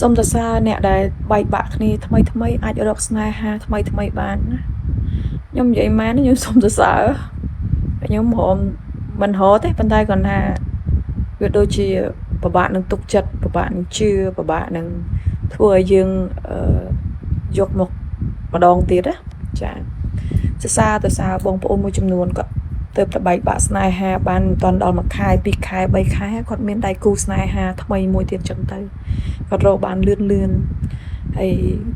សូមសរសើរអ្នកដែលបែកបាក់គ្នាថ្មីថ្មីអាចរកស្នេហាថ្មីថ្មីបានណាខ្ញុំនិយាយមែនខ្ញុំសូមសរសើរខ្ញុំរមមិនរកទេប៉ុន្តែគាត់ថាវាដូចជាពិបាកនឹងទុកចិត្តពិបាកនឹងជឿពិបាកនឹងធ្វើឲ្យយើងអឺយកមកម្ដងទៀតណាចាសរសើរទៅសើបងប្អូនមួយចំនួនគាត់ទៅតែបែកបាក់ស្នេហាបានមិនតាន់ដល់មួយខែពីរខែបីខែគាត់មានដៃគូស្នេហាថ្មីមួយទៀតចឹងទៅគាត់រកបានលឿនលឿនហើយ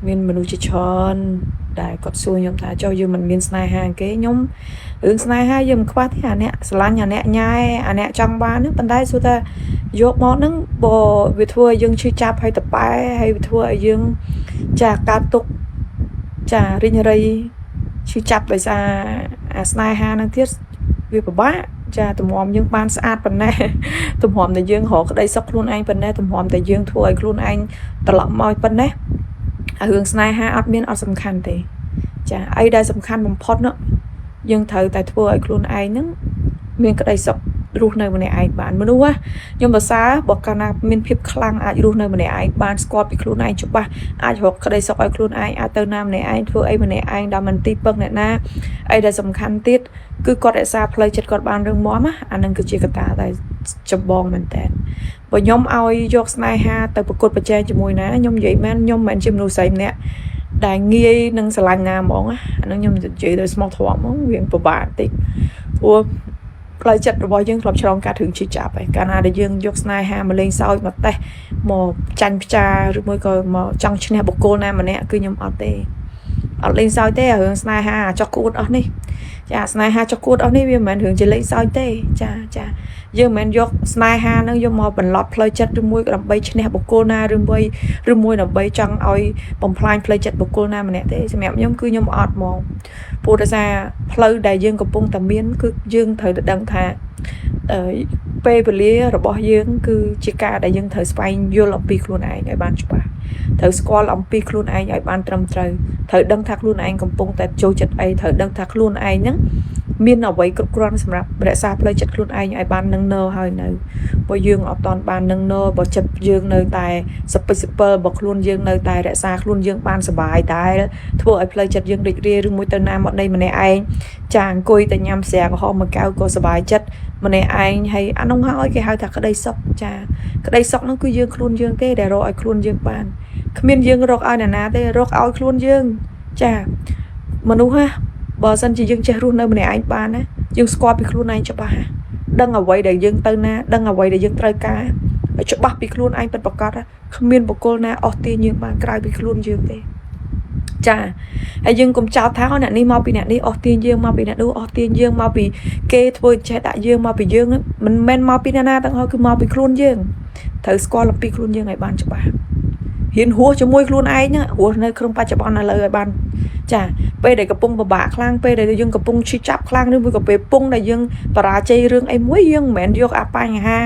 មានមនុស្សជាច្រើនដែលគាត់សួរខ្ញុំថាចុះយើងមិនមានស្នេហាគេខ្ញុំរឿងស្នេហាយើងមិនខ្វះទេអាអ្នកស្រឡាញ់អាអ្នកញ៉ែអាអ្នកចង់បានហ្នឹងប៉ុន្តែសួរថាយកមកហ្នឹងបើវាធ្វើឲ្យយើងឈឺចាប់ហើយតប៉ែហើយវាធ្វើឲ្យយើងចាកើតទុកចារិញរៃឈឺចាប់ដោយសារអាស្នេហាហ្នឹងទៀតវាពិបាកចាតម្រាំយើងបានស្អាតប៉ុណ្ណេះតម្រាំតែយើងរកក្តីសុខខ្លួនឯងប៉ុណ្ណេះតម្រាំតែយើងធ្វើឲ្យខ្លួនឯងត្រឡប់មកប៉ុណ្ណេះអារឿងស្នេហាអត់មានអត់សំខាន់ទេចាអីដែលសំខាន់បំផុតនោះយើងត្រូវតែធ្វើឲ្យខ្លួនឯងហ្នឹងមានក្តីសុខរស់នៅម្នាក់ឯងបានមនុស្សខ្ញុំប្រសើរបើកាលណាមានភាពខ្លាំងអាចរស់នៅម្នាក់ឯងបានស្គាល់ពីខ្លួនឯងច្បាស់អាចរកក្តីសុខឲ្យខ្លួនឯងអាចទៅណាម្នាក់ឯងធ្វើអីម្នាក់ឯងដល់មិនទីពឹងអ្នកណាអីដែលសំខាន់ទៀតគឺគាត់រក្សាផ្លូវចិត្តគាត់បានរឹងមាំណាអានឹងគឺជាកត្តាដែលចម្បងមែនតើបើខ្ញុំឲ្យយកស្នេហាទៅប្រកួតប្រជែងជាមួយណាខ្ញុំនិយាយមែនខ្ញុំមិនមែនជាមនុស្សស្រីម្នាក់ដែលងាយនឹងស្រឡាញ់ណាហ្មងអានឹងខ្ញុំនិយាយដោយស្មោះត្រង់ហ្មងវាពិបាកបន្តិចព្រោះផ្លូវចិត្តរបស់យើងធ្លាប់ឆ្លងកាត់រឿងឈឺចាប់ហើយកាលណាដែលយើងយកស្នេហាមកលេងសើចមកតេស្តមកចាញ់ផ្ចាឬមួយក៏មកចង់ឈ្នះបុគ្គលណាម្នាក់គឺខ្ញុំអត់ទេអត់លេងសើចទេរឿងស្នេហាចុះគួតអស់នេះចាស្នេហាចុះគួតអស់នេះវាមិនមែនរឿងជាលេងសើចទេចាចាយើងមិនមែនយកស្នេហានឹងយកមកបន្លត់ផ្លូវចិត្តឬមួយក៏ដើម្បីឈ្នះបុគ្គលណាឬមួយឬមួយដើម្បីចង់ឲ្យបំផ្លាញផ្លូវចិត្តបុគ្គលណាម្នាក់ទេសម្រាប់ខ្ញុំគឺខ្ញុំអត់ហ្មងព្រោះដោយសារផ្លូវដែលយើងកំពុងតែមានគឺយើងត្រូវតែដឹងថាអឺពេលវេលារបស់យើងគឺជាការដែលយើងត្រូវស្វែងយល់អំពីខ្លួនឯងឲ្យបានច្បាស់ត្រូវស្គាល់អំពីខ្លួនឯងឲ្យបានត្រឹមត្រូវត្រូវដឹងថាខ្លួនឯងកំពុងតែចូលចិត្តអីត្រូវដឹងថាខ្លួនឯងហ្នឹងមានអ្វីគ្រប់គ្រាន់សម្រាប់រក្សាផ្លូវចិត្តខ្លួនឯងឲ្យបាននឹងនហើយនៅបើយើងអត់តាន់បាននឹងនបើចិត្តយើងនៅតែសពិចសពិលបើខ្លួនយើងនៅតែរក្សាខ្លួនយើងបានសบายតែធ្វើឲ្យផ្លូវចិត្តយើងរីករាយឬមួយទៅណាមកណីម្នាក់ឯងចាអង្គុយតែញ៉ាំស្រាក្រហមមួយកែវក៏សบายចិត្តម្នាក់ឯងហើយអានោះហើយគេហៅថាក្តីសុខចាក្តីសុខនោះគឺយើងខ្លួនយើងទេដែលរកឲ្យខ្លួនយើងបានគ្មានយើងរកឲ្យអ្នកណាទេរកឲ្យខ្លួនយើងចាមនុស្សហ៎បើសិនជាយើងចេះរស់នៅម្នាក់ឯងបានណាយើងស្គាល់ពីខ្លួនឯងច្បាស់ដឹងអ្វីដែលយើងទៅណាដឹងអ្វីដែលយើងត្រូវការឲ្យច្បាស់ពីខ្លួនឯងពិតប្រាកដគ្មានបុគ្គលណាអស់ទាញយើងបានក្រៅពីខ្លួនយើងទេចាហើយយើងកុំចោទថាអ្នកនេះមកពីអ្នកនេះអស់ទាញយើងមកពីអ្នកនោះអស់ទាញយើងមកពីគេធ្វើចេះដាក់យើងមកពីយើងមិនមែនមកពីអ្នកណាទាំងអស់គឺមកពីខ្លួនយើងត្រូវស្គាល់អំពីខ្លួនយើងឲ្យបានច្បាស់ហ៊ានហួសជាមួយខ្លួនឯងហ្នឹងរស់នៅក្នុងបច្ចុប្បន្នឥឡូវឲ្យបានចាពេលដែលកំពុងពិបាកខ្លាំងពេលដែលយើងកំពុងឈឺចាប់ខ្លាំងឬមួយក៏ពេលពងដែលយើងបរាជ័យរឿងអីមួយយើងមិនមែនយកអាបញ្ហា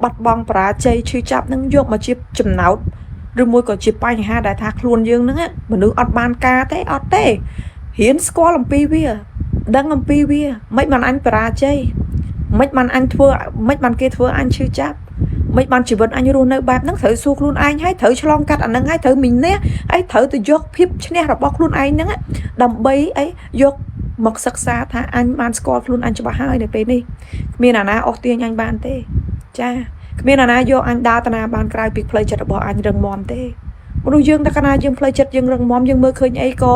បាត់បង់បរាជ័យឈឺចាប់ហ្នឹងយកមកជាចំណោទឬមួយក៏ជាបញ្ហាដែលថាខ្លួនយើងហ្នឹងមនុស្សអត់បានការទេអត់ទេរៀនស្គាល់អំពីវាដឹងអំពីវាមិនបានអញបរាជ័យមិនបានអញធ្វើមិនបានគេធ្វើអញឈឺចាប់មិនបានជីវិតអញរស់នៅបែបហ្នឹងត្រូវសួរខ្លួនឯងហើយត្រូវឆ្លងកាត់អាហ្នឹងហើយត្រូវមានះហើយត្រូវទៅយកភាពឈ្នះរបស់ខ្លួនឯងហ្នឹងដើម្បីអីយកមកសិក្សាថាអញបានស្គាល់ខ្លួនអញច្បាស់ហើយនៅពេលនេះគ្មានអាណាអស់ទាញអញបានទេចាគ្មានអាណាយកអញដើរតាណាបានក្រៅពីផ្លូវចិត្តរបស់អញរឹងមាំទេមនុស្សយើងតែកាលណាយើងផ្លូវចិត្តយើងរឹងមាំយើងមើលឃើញអីក៏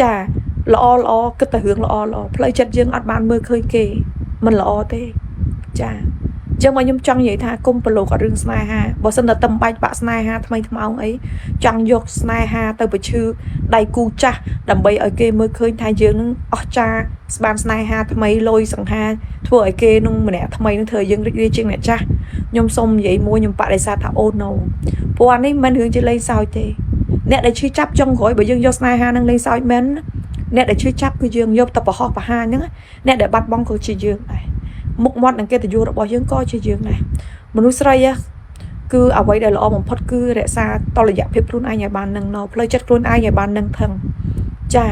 ចាល្អល្អគិតតែរឿងល្អល្អផ្លូវចិត្តយើងអត់បានមើលឃើញគេមិនល្អទេចាចឹងមកខ្ញុំចង់និយាយថាគុំប្រឡូករឿងស្នេហាបើសិនតែតំបាច់បាក់ស្នេហាថ្មីថ្មោងអីចង់យកស្នេហាទៅប្រឈឺដៃគូចាស់ដើម្បីឲ្យគេមើលឃើញថាយើងនឹងអស់ចាស្បានស្នេហាថ្មីលយសង្ហាធ្វើឲ្យគេនឹងម្នាក់ថ្មីនឹងធ្វើឲ្យយើងរីករាយជាងអ្នកចាស់ខ្ញុំសុំនិយាយមួយខ្ញុំបដិសេធថាអូ no ព្រោះអានេះមិនរឿងជាលេងសើចទេអ្នកដែលឈឺចាប់ចុងក្រោយបើយើងយកស្នេហានឹងលេងសើចមែនអ្នកដែលឈឺចាប់គឺយើងយកទៅប្រហោះប្រហាហ្នឹងអ្នកដែលបាត់បង់ក៏ជាយើងដែរមុខមាត់និងកិត្តិយសរបស់យើងក៏ជាយើងដែរមនុស្សស្រីគឺអ្វីដែលល្អបំផុតគឺរក្សាតលយៈភាពខ្លួនឯងឲ្យបាននឹងណផ្លូវចិត្តខ្លួនឯងឲ្យបាននឹងថឹងចា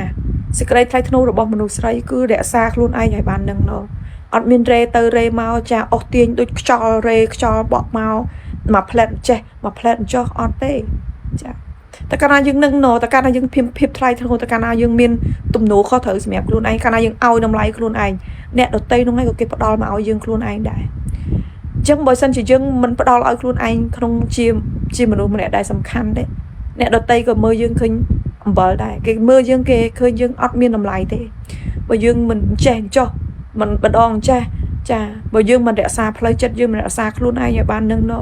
សេចក្តីថ្លៃថ្នូររបស់មនុស្សស្រីគឺរក្សាខ្លួនឯងឲ្យបាននឹងណអត់មានរេទៅរេមកចាអស់ទាញដូចខ្យល់រេខ្យល់បក់មកមួយផ្លែតចេះមួយផ្លែតចោះអត់ទេ។ ចាតែកាលណាយើងនឹងណតែកាលណាយើងភាពភាពថ្លៃថ្នូរតែកាលណាយើងមានទំនួលខុសត្រូវសម្រាប់ខ្លួនឯងកាលណាយើងឲ្យតម្លៃខ្លួនឯងអ្នកដតីនោះឯងក៏គេផ្ដល់មកឲ្យយើងខ្លួនឯងដែរអញ្ចឹងបើសិនជាយើងមិនផ្ដល់ឲ្យខ្លួនឯងក្នុងជាជាមនុស្សម្នាក់ដែលសំខាន់ទេអ្នកដតីក៏មើលយើងឃើញអំបិលដែរគេមើលយើងគេឃើញយើងអត់មានតម្លៃទេបើយើងមិនចេះចោះមិនបដងចេះចាបើយើងមិនរក្សាផ្លូវចិត្តយើងមិនរក្សាខ្លួនឯងឲ្យបាននឹងណ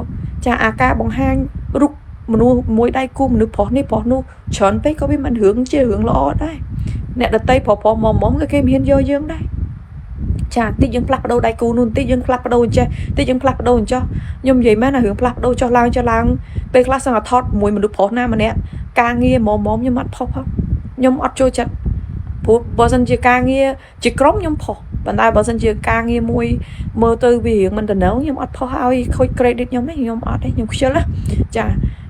ចាអាការបង្ហាញរូបមនុស្សមួយដៃគូមនុស្សប្រុសនេះប្រុសនោះច្រើនពេកក៏វាមិនរឿងជារឿងល្អដែរអ្នកដតីប្រុសប្រុសមុំមុំក៏គេមិនហ៊ានយកយើងដែរចាតិចយើងផ្លាស់ប្ដូរដៃគូនោះបន្តិចយើងផ្លាស់ប្ដូរអញ្ចេះតិចយើងផ្លាស់ប្ដូរអញ្ចោះខ្ញុំនិយាយមែនអារឿងផ្លាស់ប្ដូរចុះឡើងចុះឡើងពេលខ្លះសឹងតែថតមួយមនុស្សប្រុសណាម្នាក់ការងារមុំមុំខ្ញុំអត់ផុសផងខ្ញុំអត់ចូលចិត្តព្រោះបើសិនជាការងារជាក្រុមខ្ញុំផុសប៉ុន្តែបើសិនជាការងារមួយមើលទៅវារឿងមិនតំណងខ្ញុំអត់ផុសឲ្យខូច credit ខ្ញុំទេខ្ញុំអត់ទេខ្ញុំខ្ជិលណាចា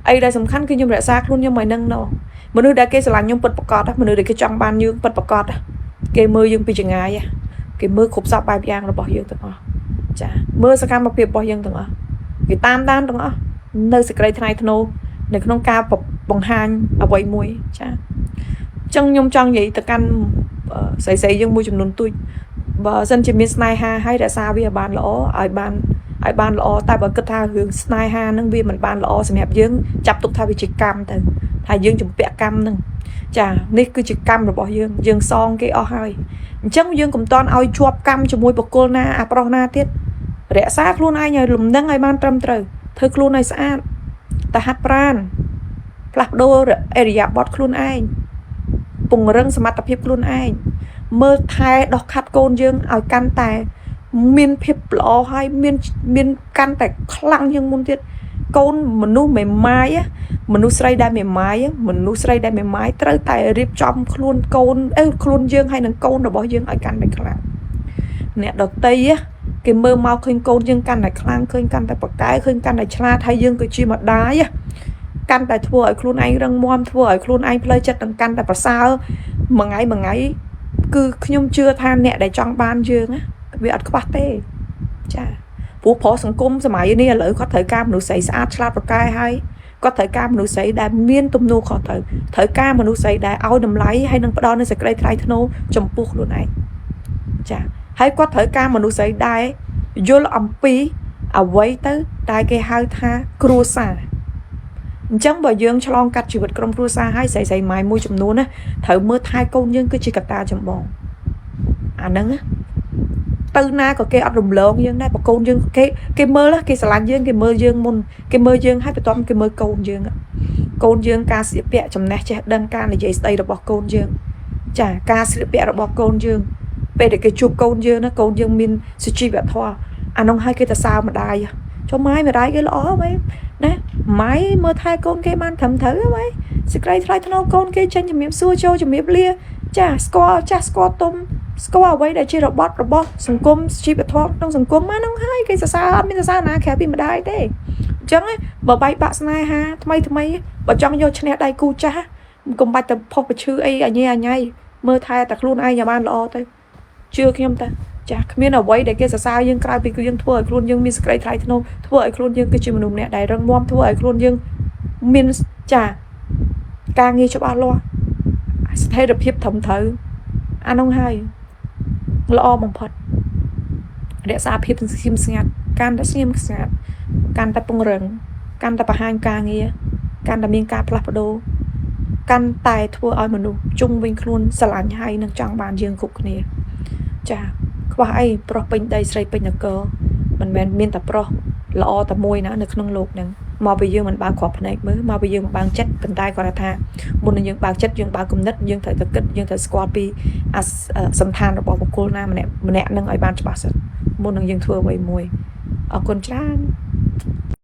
អីដែលសំខាន់គឺខ្ញុំរក្សាខ្លួនខ្ញុំឲ្យនឹងណមនុស្សដែលគេស្រឡាញ់ខ្ញុំពិតប្រាកដមនុស្សដែលគេចង់បានយើងពិតប្រាកដគេមើលយើងពីចម្ងាយគេមើលគ្រប់សពបែបយ៉ាងរបស់យើងទាំងអស់ចាមើលសកម្មភាពរបស់យើងទាំងអស់គេតាមដានទាំងអស់នៅសេចក្តីថ្លៃថ្នូរនៅក្នុងការបង្ហាញអ្វីមួយចាអញ្ចឹងខ្ញុំចង់និយាយទៅកាន់ស្រីស្រីយើងមួយចំនួនទូចបើសិនជាមានស្នេហាហើយរក្សាវាឲ្យបានល្អឲ្យបានឲ្យបានល្អតែបើគិតថារឿងស្នេហានឹងវាមិនបានល្អសម្រាប់យើងចាប់ទុកថាវាជាកម្មទៅថាយើងជំពាក់កម្មនឹងចានេះគឺជាកម្មរបស់យើងយើងសងគេអស់ហើយអញ្ចឹងយើងកុំតន់ឲ្យជាប់កម្មជាមួយបុគ្គលណាអាប្រុសណាទៀតរក្សាខ្លួនឯងឲ្យលំនឹងឲ្យបានត្រឹមត្រូវធ្វើខ្លួនឲ្យស្អាតតែហាត់ប្រាណផ្លាស់ប្ដូរអរិយាប័ត្រខ្លួនឯងពង្រឹងសមត្ថភាពខ្លួនឯងមើលថែដោះខាត់កូនយើងឲ្យកាន់តែមានភាពល្អហើយមានមានកាន់តែខ្លាំងជាងមុនទៀតកូនមនុស្សមេម៉ាយមនុស្សស្រីដែលមេម៉ាយមនុស្សស្រីដែលមេម៉ាយត្រូវតែរៀបចំខ្លួនកូនអឺខ្លួនយើងហើយនឹងកូនរបស់យើងឲ្យកាន់តែខ្លាំងអ្នកដតីគេមើលមកឃើញកូនយើងកាន់តែខ្លាំងឃើញកាន់តែប្រកែឃើញកាន់តែឆ្លាតហើយយើងគឺជាម្ដាយកាន់តែធ្វើឲ្យខ្លួនឯងរឹងមាំធ្វើឲ្យខ្លួនឯងផ្លូវចិត្តនឹងកាន់តែប្រសើរមួយថ្ងៃមួយថ្ងៃគឺខ្ញុំជឿថាអ្នកដែលចង់បានយើងវាអត់ខ្វះទេចាព្រោះប្រុសសង្គមសម័យនេះឥឡូវគាត់ត្រូវការមនុស្សស្រីស្អាតឆ្លាតប្រកែហើយគាត់ត្រូវការមនុស្សស្រីដែលមានទំនួលខុសត្រូវត្រូវការមនុស្សស្រីដែលឲ្យតម្លៃហើយនឹងផ្ដល់នូវសេចក្តីថ្លៃថ្នូរចំពោះខ្លួនឯងចាហើយគាត់ត្រូវការមនុស្សស្រីដែលយល់អំពីអ្វីទៅដែលគេហៅថាគ្រួសារអញ្ចឹងបើយើងឆ្លងកាត់ជីវិតក្រុមគ្រួសារហើយស្រីស្រីម៉ែមួយចំនួនណាត្រូវមើលថែកូនយើងគឺជាកត្តាចម្បងអាហ្នឹងណាទៅណាក៏គេអត់រំលងយើងដែរបើកូនយើងគេគេមើលគេស្រឡាញ់យើងគេមើលយើងមុនគេមើលយើងហើយបន្ទាប់គេមើលកូនយើងកូនយើងការស្លៀកពាក់ចំណេះចេះដឹងការនិយាយស្ដីរបស់កូនយើងចាការស្លៀកពាក់របស់កូនយើងពេលដែលគេជួបកូនយើងណាកូនយើងមានសុជីវធម៌អានោះឲ្យគេទៅសើម្ដាយចុះម៉ាយម្ដាយគេល្អហ្មងណាម៉ាយមើលថែកូនគេបានត្រឹមត្រូវហ្មងសេចក្តីថ្លៃថ្នូរកូនគេចេញជំរាបសួរចូលជំរាបលាចាស្គាល់ចាស់ស្គាល់ទុំស្គាល់អ្វីដែលជារបត់របស់សង្គមជីវធម៌ក្នុងសង្គមហ្នឹងហើយគេសរសើរអត់មានសរសើរណាក្រៅពីម្ដាយទេអញ្ចឹងបើបែកបាក់ស្នេហាថ្មីថ្មីបើចង់យកឈ្នះដៃគូចាស់កុំបាច់ទៅផុសប្រឈឺអីអញអញៃមើលថែតែខ្លួនឯងឲ្យបានល្អទៅជឿខ្ញុំទៅចាគ្មានអ្វីដែលគេសរសើរយើងក្រៅពីគឺយើងធ្វើឲ្យខ្លួនយើងមានសេចក្តីថ្លៃថ្នូរធ្វើឲ្យខ្លួនយើងគឺជាមនុស្សម្នាក់ដែលរឹងមាំធ្វើឲ្យខ្លួនយើងមានចាការងារច្បាស់លាស់ស្ថិរភាពត្រឹមត្រូវអានោះហើយល្អបំផុតរក្សាភាពស្ងៀមស្ងាត់កាន់តែស្ងៀមស្ងាត់កាន់តែពង្រឹងកាន់តែបង្ហាញការងារកាន់តែមានការផ្លាស់ប្ដូរកាន់តែធ្វើឲ្យមនុស្សជុំវិញខ្លួនស្រឡាញ់ហើយនឹងចង់បានយើងគ្រប់គ្នាចាខ្វះអីប្រុសពេញដីស្រីពេញនគរមិនមែនមានតែប្រុសល្អតែមួយណានៅក្នុងលោកហ្នឹងមកពីយើងមិនបើកគ្រាប់ភ្នែកមើលមកពីយើងមិនបើកចិត្តប៉ុន្តែគាត់ថាមុននឹងយើងបើកចិត្តយើងបើកគំនិតយើងត្រូវតែគិតយើងត្រូវស្គាល់ពីអាសន្តានរបស់បុគ្គលណាម្នាក់ម្នាក់នឹងឲ្យបានច្បាស់សិនមុននឹងយើងធ្វើអ្វីមួយអរគុណច្រើន។